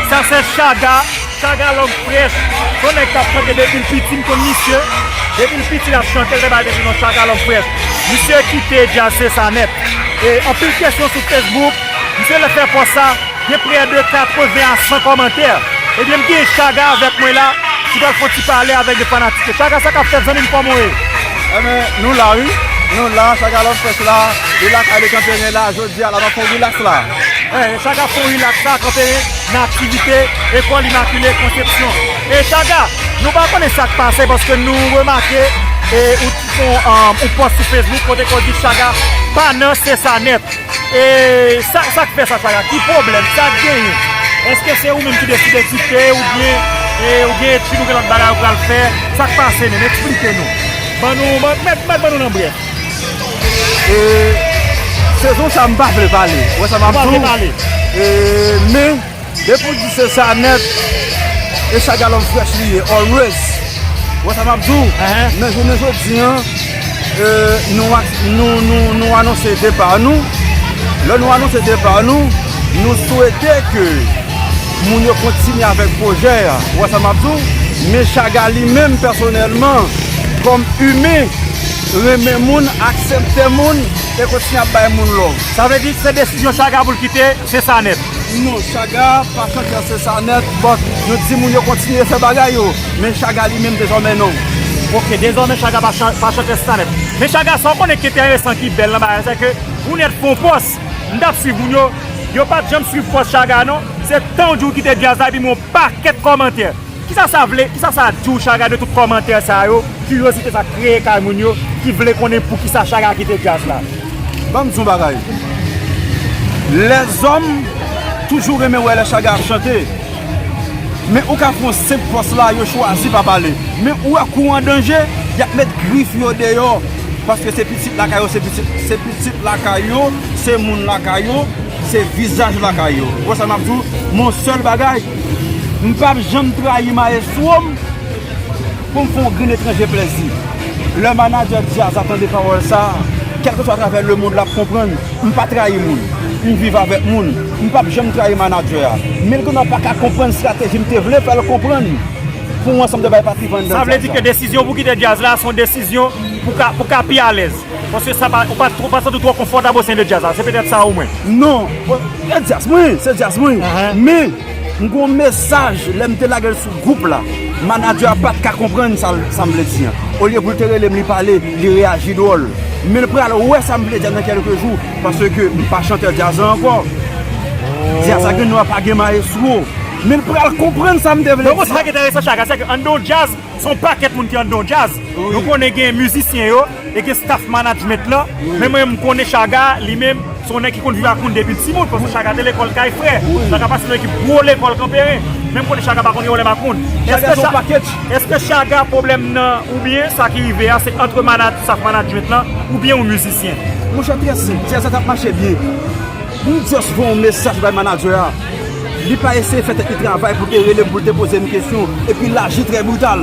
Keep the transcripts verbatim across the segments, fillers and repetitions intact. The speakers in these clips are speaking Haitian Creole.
Sa se Chaga, Chaga Lòm Frèch. Se yon nèg k ap chante depi l piti, m konn misye. Depi l piti l ap chante, l te bay tèt li non Chaga Lòm Frèch. Misye kite djaz se sa nèt. E anpil kesyon sou Facebook, misye lè fè pòs sa, gen prè de katreven a san kòmantè. Ebyen, m gen Chaga avèk mwen la, ki pral fè yon ti pale avèk de fanatik yo. Chaga, sa k ap fèt, zanmi m, kòman w ye? Ebyen, nou la, wi. Nou la, Chaga Lòm Frèch la, li lakay li Kanperen la, jodi a la, n ap fè yon rilaks la. Eh, Chaga fè yon rilaks la, Kanperen, nan aktivite Ekòl Imakile Konsepsyon. E Chaga, nou pa konnen sa k pase, paske nou remake, e, ou fè yon, um, yon pòs sou Facebook, kote ke w di Chaga pa nan se sa nèt. E sa, sa k fè sa, Chaga? Ki pwoblèm? Sa k genyen? Èske se ou menm ki deside kite, oubyen, e, ou gen etid, ou gen lòt bagay ou pral fè? Sa k pase menm? Eksplike nou. Ban nou, ban, mèt, mèt ban nou nan brèf. E, sezon sa, m pa vle pale. Ou wè sa m ap di w? Ou pa vle pale? E, men, depi w di se sa nèt, e Chaga Lòm Frèch li ye, always. Ou wè sa m ap di w? Nan jounen jodi a, e, nou, nou, nou, nou anonse depa nou. Lè nou anonse depa nou, nou swete ke moun yo kontinye avèk pwojè a. Ou wè sa m ap di w? Men Chaga li menm, pèsonèlman, kòm imen, renmen moun, aksepte moun, e kontinye ap bay moun love. Sa vle di se desizyon Chaga pou l kite, se sa nèt. Non, Chaga pa chante se sa nèt, but nou di moun yo kontinye fè bagay yo, men Chaga li menm dezòmè non. Ok, dezòmè Chaga pa chan-, pa chante se sa nèt. Men Chaga, sa w konnen ki enteresan, ki bèl nan bagay, se ke moun nèt fè yon pòs, m t ap swiv moun yo, yo pa t janm swiv pòs Chaga non, se tan w di w kite djaz la, epi m wè yon pakèt kòmantè. Kisa sa vle, kisa sa di w, Chaga, de tout kòmantè sa yo, kiryozite sa kreye kay moun yo, ki vle konnen poukisa Chaga kite djaz la? Ban m di w yon bagay. Lèzòm toujou renmen wè lè Chaga ap chante. Men ou ka fè yon senp pòs la, yo chwazi pa pale. Men ou wè kou an danje, y ap met grif yo deyò. Paske se pitit lakay yo, se pitit, se pitit lakay yo, se moun lakay yo, se vizaj lakay yo. Ou wè sa m ap di w? Men yon sèl bagay, m p ap janm trayi mayestwo m pou m fè yon grenn etranje plèzi. Lè manadjè djaz la tande pawòl sa a, kèlkeswa atravè lemonn l ap konprann, m pa trayi moun. M viv avèk moun. M p ap janm trayi manadjè a. Men l kounye a pa ka konprann estrateji m te vle fè l konprann pou yon ansanm de bagay pa t rive anndan djaz la. Sa vle di ke desizyon pou kite djaz la, se yon desizyon pou ka, pou ka pi alèz. Paske sa pa, ou pa, ou pa santi w twò konfòtab o sen de djaz la. Se petèt sa omwen. Non, bon, se djaz mwen, se djaz mwen. Men, m gen yon mesaj, lè m te lage l sou gwoup la, manadjè a pa t ka konprann sa, sa m vle di an. Olye pou l te rele m, li pale, li reyaji dwòl. Men l pral wè sa m vle di a nan kèlke jou, paske m pa chantè djaz la ankò. Djaz la gen nwa, pa gen mayestwo. Men l pral konprann sa m te vle di. Donk, sa ki enteresan, Chaga, se ke anndan djaz, se yon pakèt moun ki anndan djaz. Nou konnen gen mizisyen yo, e gen staff management lan. Men mwen, m konnen Chaga, li menm, se yon nèg ki konn viv ak moun depi l timoun, paske Chaga te lekòl kay frè. Chaga pase nan ekip gwo lekòl Kanperen. Men m konnen Chaga pa konn gen pwoblèm ak moun. Èske, èske Chaga pwoblèm nan, oubyen sa ki rive a, se ant manaj-, staff management lan, oubyen yon mizisyen? Monchè, trè senp, djaz la t ap mache byen. M just voye yon mesaj bay manadjè a. Li pa eseye fè tèt li travay pou te rele m, pou l te poze m kesyon. Epi l aji trè brital.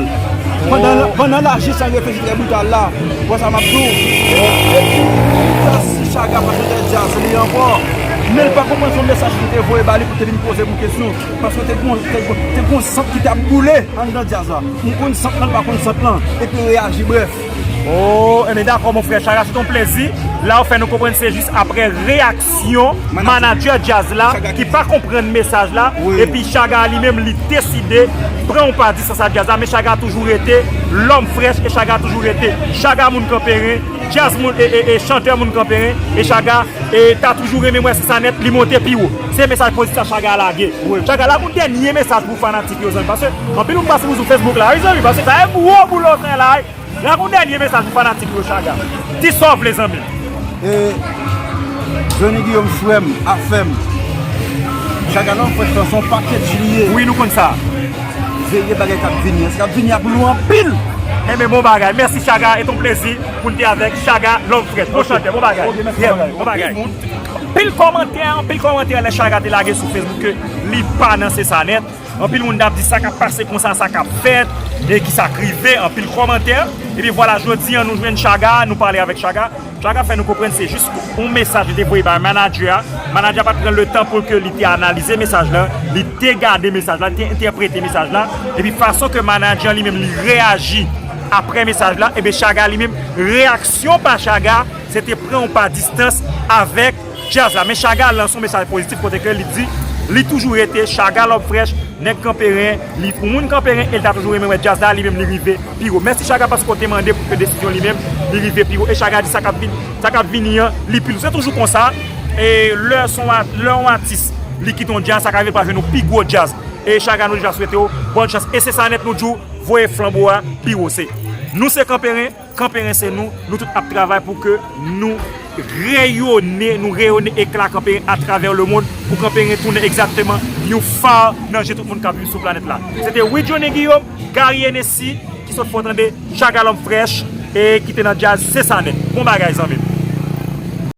Pandan, pandan l aji san reflechi trè brital la, ou wè sa m ap di w? Epi just Chaga pa chantè djaz li ankò. Men l pa konprann se yon mesaj m te voye ba li pou te vin poze m kesyon. Paske te gon, te gon, te gon sant ki t ap boule anndan djaz la. M konn sant lan, l pa konn sant lan. Epi l reyaji, brèf. Oh, enben dakò, mon frè Chaga, se yon plezi. La, ou fè nou konprann se jis aprè reyaksyon manadjè djaz la, ki pa konprann mesaj la, epi Chaga li menm, li deside pran yon pa distans a djaz la, men Chaga toujou rete lòm frèch, e Chaga toujou rete Chaga moun Kanperen, djaz moun, e, e, e chantè moun Kanperen, e Chaga, e ta toujou renmen wè se sa nèt, li monte pi wo. Se mesaj pozitif sa Chaga lage. Chaga, lage yon dènye mesaj pou fanatik yo, zanmi, paske anpil moun pase sou Facebook la, wi, zanmi, paske sa e gwo boulò fè la, wi. Lage yon dènye mesaj pou fanatik yo, Chaga. Di sa w vle, zanmi. E, Johnny Guillaume, frè m, afè m. Chaga Lòm Frèch lan, se yon pakèj li ye. Wi, nou konn sa. Veye bagay k ap vini an. Sa k ap vini a pou nou anpil. Enben, bon bagay. Mèsi, Chaga. E ton plezi pou n te avèk Chaga Lòm Frèch. Bon chantè, bon bagay. Ok, mèsi, bon bagay. Bon bagay. Anpil kòmantè, anpil kòmantè lè Chaga te lage sou Facebook ke li pa nan se sa nèt. Anpil moun t ap di sa k ap pase konsa, sa k ap fèt, e ki sa k rive, anpil kòmantè. Epi vwala, jodi a, nou jwenn Chaga, nou pale avèk Chaga. Sa k ap fè nou konprann se jis yon mesaj li te voye bay manadjè a. Manadjè a pa t pran letan pou ke li te analize mesaj la, li te gade mesaj la, li te entèprete mesaj la. Epi fason ke manadjè an li menm li reyaji apre mesaj la, ebyen Chaga li menm, reyaksyon pa Chaga, se te pran yon pa distans avèk djaz la. Men Chaga lan se yon mesaj pozitif kote ke li di, li toujou rete Chaga Lòm Frèch, nèg Kanperen, li pou moun Kanperen, e li ta toujou renmen wè djaz la, li menm li rive pi wo. Mèsi Chaga paske w te mande pou ke desizyon li menm, li rive pi wo. E Chaga di sa k ap vin, sa k ap vini an, li pi lou. Se toujou konsa, e lè se yon a-, lè yon atis, li kite yon djaz, sa ka rive l pral jwenn yon pi gwo djaz. E Chaga nou deja swete w, bòn chans. E se sa nèt nou di w, voye flanbo a pi wo. Se nou se Kanperen, Kanperen se nou, nou tout ap travay pou ke nou reyone, nou reyone ekla Kanperen atravè lemonn, pou Kanperen tounen egzakteman yon fa nan je tout moun k ap viv sou planèt la. Se te Wi Johnny Guillaume, Gary Hennessy, ki sot fè w tande Chaga Lòm Frèch, e ki te nan djaz, se sa nèt. Bon bagay, zanmi m.